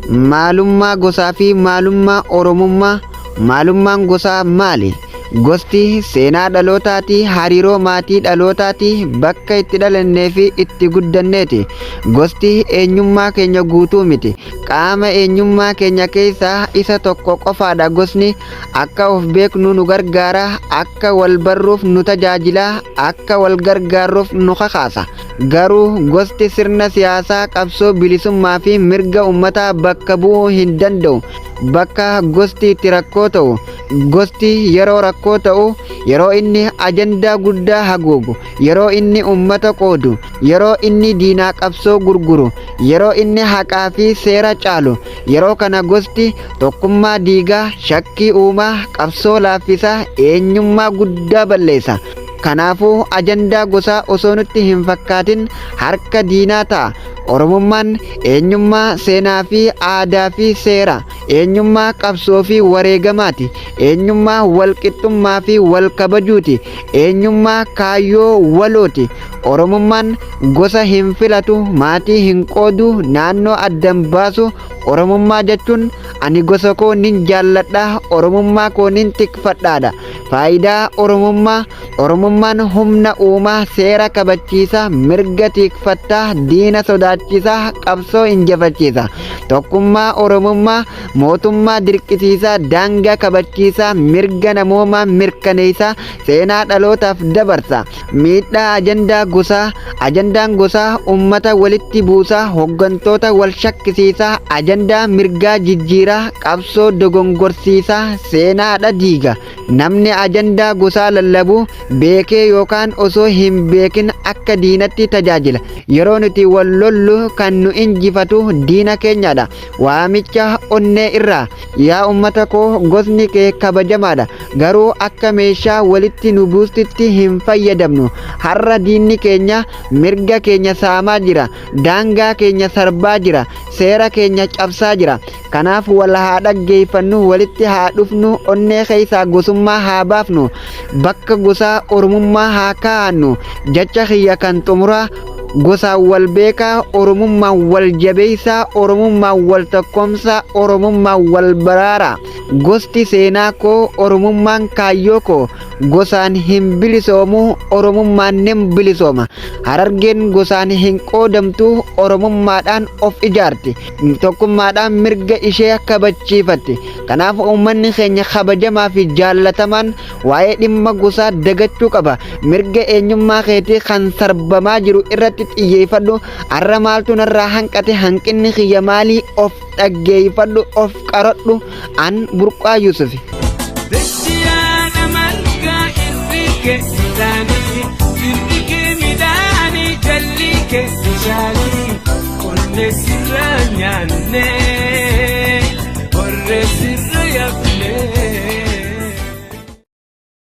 Maalummaa gosaa fi maalummaa Oromummaa. Maalummaan gosaa maali? Gosti seenaa dhalootaati, hariiroo maatii dhalootaati, bakka itti dhalannee fi itti guddanneeti. Gosti eenyummaa keenya guutuu miti. Qaama eenyummaa keenya keessaa isa tokko qofaadha. Gosni akka of beeknu nu gargaara, akka wal barruuf nu tajaajila, akka wal gargaarruuf nu kakaasa. Garuu gosti sirna siyaasaa, qabsoo bilisummaa fi mirga uummataa bakka bu'uu hin danda'u. Bakka gosti itti rakkoo ta'u, gosti yeroo rakkoo ta'u, yeroo inni ajandaa guddaa haguugu, yeroo inni uummata qoodu, yeroo inni diinaa qabsoo gurguru, yeroo inni haqaa fi seera caalu, yeroo kana gosti tokkummaa diigaa, shakkii uumaa, qabsoo laaffisaa, eenyummaa guddaa balleessa. Kanaafuu ajandaa gosaa osoo nutti hin fakkaatin harka diinaa ta'a. Oromummaan eenyummaa seenaa fi aadaa fi seera, eenyummaa qabsoo fi wareegamaati, eenyummaa walqixxummaa fi wal kabajuuti, eenyummaa kaayyoo walooti. Oromummaan gosa hin filatu, maatii hin qoodu, naannoo addan baasu. Oromummaa jechuun ani gosa koo nin jaalladha, Oromummaa koo nin tikfadhaadha. Faayidaa Oromummaa: Oromummaan humna uumaa, seera kabachiisa, mirga tikfattaa, diina sodaachisa, qabsoo injifachiisa. Tokkummaa Oromummaa: mootummaa dirqisiisa, daangaa kabachiisa, mirga namoomaa mirkaneessa, seenaa dhalootaaf dabarsa. Miidhaa ajandaa gosaa: ajandaan gosaa ummata walitti buusaa, hoggantoota wal shakkisiisaa, ajandaa mirgaa jijjiiraa, qabsoo dogongorsiisaa, seenaadha diiga. Namni ajandaa gosaa lallabu beekee yookaan osoo hin beekin akka diinatti tajaajila. Yeroo nuti wal lollu kan nu injifatu diina keenyadha. Waamicha onnee irraa: yaa ummata koo, gosni kee kabajamaadha. Garuu akka meeshaa walitti nu buustitti hin fayyadamnu. Har'a diinni keenya mirga keenya saamaa jira. Daangaa keenya sarbaa jira. Seera keenya cabsaa jira. Kanaaf wal haa dhaggeeffannu, walitti haa dhufnu, onnee keessaa gosummaa haa baafnu, bakka gosaa Oromummaa haa kaa'annu. Jecha kiyya kan xumuraa: gosaan wal beekaa, Oromummaan wal jabeessaa, Oromummaan wal tokkoomsaa, Oromummaan wal baraaraa. Gosti seenaa koo, Oromummaan kaayyoo koo. Gosaan hin bilisoomu, Oromummaan nin bilisooma. Harargeen gosaan hin qoodamtu, Oromummaadhaan of ijaarti. Tokkummaadhaan mirga ishee kabachiifatti. Kanaaf uummanni keenya kabajamaa fi jaallatamaan waa'ee dhimma gosaa dagachuu qaba. Mirga eenyummaa keetii kan sarbamaa jiru irratti xiyyeeffadhu. Har'a maaltu narraa hanqate? Hanqinni kiyya maalii? Of dhaggeeffadhu, of qaradhu. An Burqaa Yusufi. Dachiyaana malkaa irri kee midhaanii, firri kee midhaanii, jalli kee bishaanii.